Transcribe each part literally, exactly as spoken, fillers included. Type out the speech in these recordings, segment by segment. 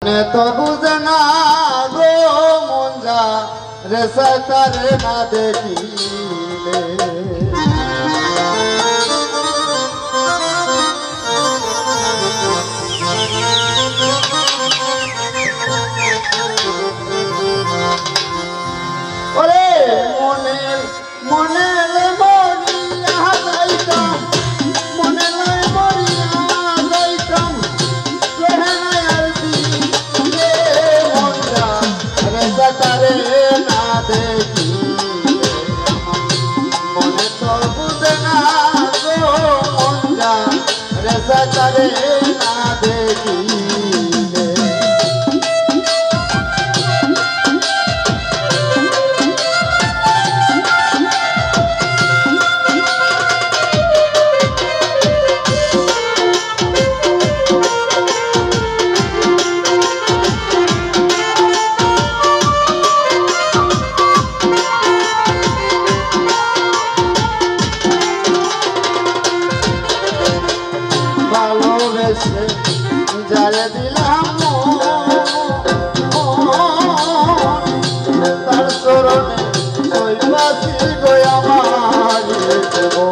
মনে তো বুঝে না গো মন যা রে, সাই তারে না দেখিলে। ওরে মনে মনে লয় মরিয়া যাইতাম, মনে লয় মরিয়া যাইতাম, চেহারায় আর দিলে মন যা রে, সাই তারে না দেখিলে। মনে তো বুঝে না গো মন যা রে, সাই তারে না দেখিলে। ভালোবেসে যারে দিলাম মন, তার চরণে সইবাসি গো আমার জীবন।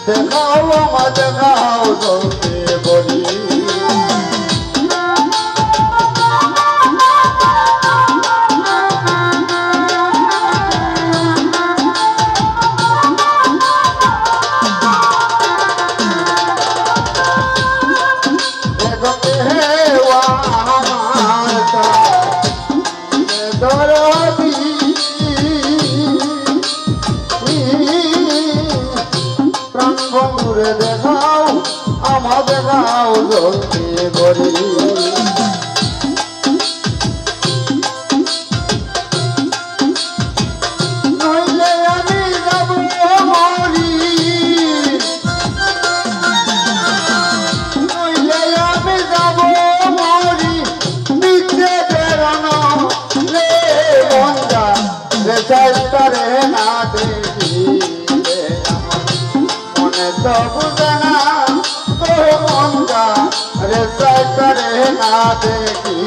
দেখাও আমার, দেখাও জলদি বলি। প্রাণ বন্ধুরে দেখাও, আমার দেখাও জলদি করি। নইলে আমি যাব মরি, নইলে আমি যাব মরি, নিচে বেড়ানো রে মন যা রে, সাইতারে না দেখিলে আমার মনে তো বুঝে না গো মন যা রে, সাইতারে না দেখিলে।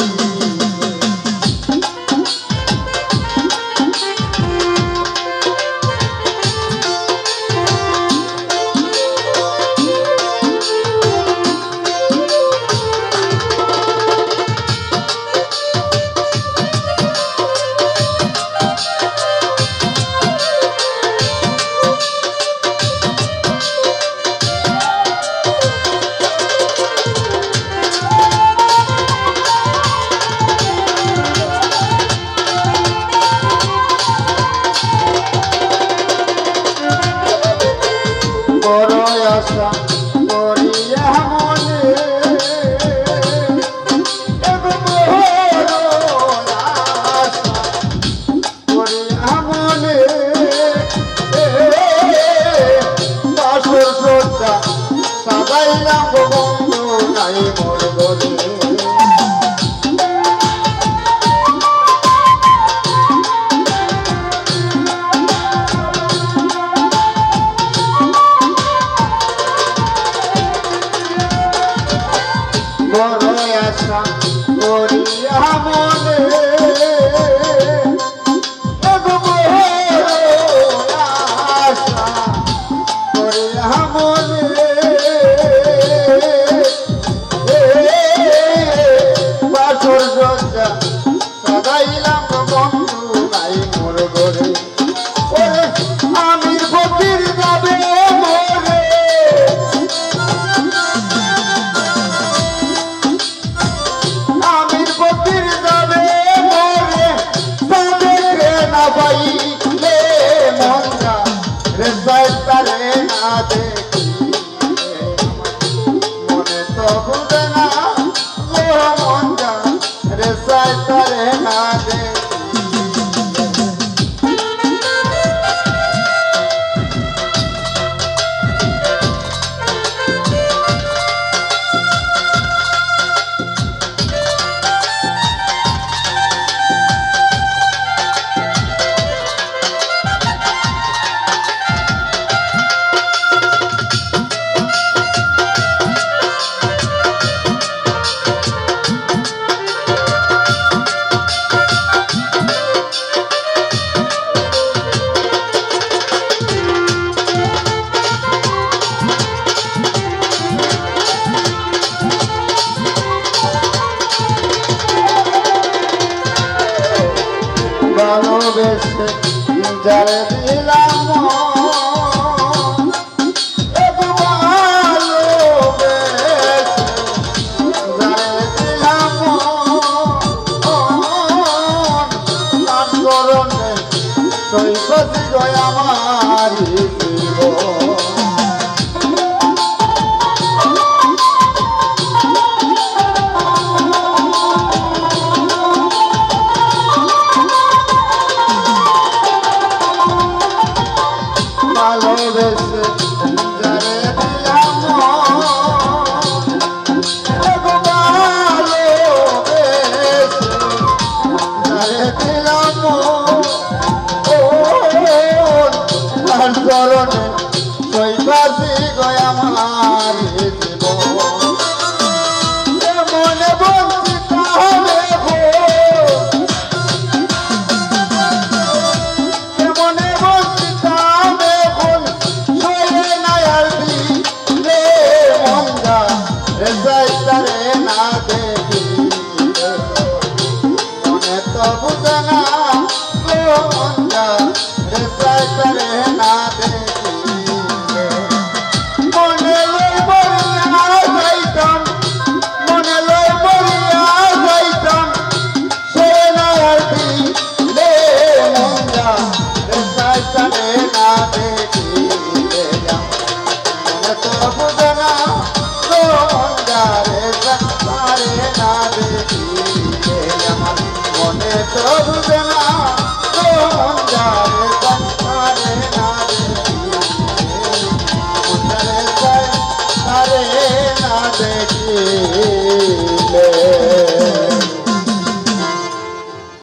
করিয়া মনে এক মহরণ আশা, করিয়া মনে বাসর সজ্জা সাজাইলাম গো বন্ধু নাই মোর ঘরে। বড় আশা করিয়া মনে, এগো বড় আশা করিয়া মনে, বাসর সজ্জা সাজাইলাম বন্ধু নাই মোর ঘরে। ওরে আমির ফকির যাবে মরে, আমির ফকির যাবে মরে, তাদেরকে না পাইলে মন যা রে, সাইতারে না দেখি। মনে তো বুঝে না, ও মন যা রে, সাইতারে না দেখি। ভালোবেসে যারে দিলাম মন, এত ভালোবেসে যারে দিলাম মন, তার স্মরণে সৈকত গয় আমার জীবন। ভালোবেসে যারে দিলাম মন, ওগো ভালোবেসে যারে দিলাম মন, ও তার স্মরণে সৈবাসি গয় আমার জীবন। এমনে বঞ্চিত আমি এখন, এমনে বঞ্চিত আমি এখন, সয়ে না আর দিলে মন যা রে, সাইতারে না দেখি। মনে তো বুঝে না, ও মন যা রে, সাইতারে না দেখি। মনে লই বলিয়া যাইতাম, মনে লই বলিয়া যাইতাম, সে না আর দিলে মন যা রে, সাইতারে না দেখি। মনে তো বুঝে না, ও মন যা রে, সাইতারে না দেখি। আমার মনে তো বুঝে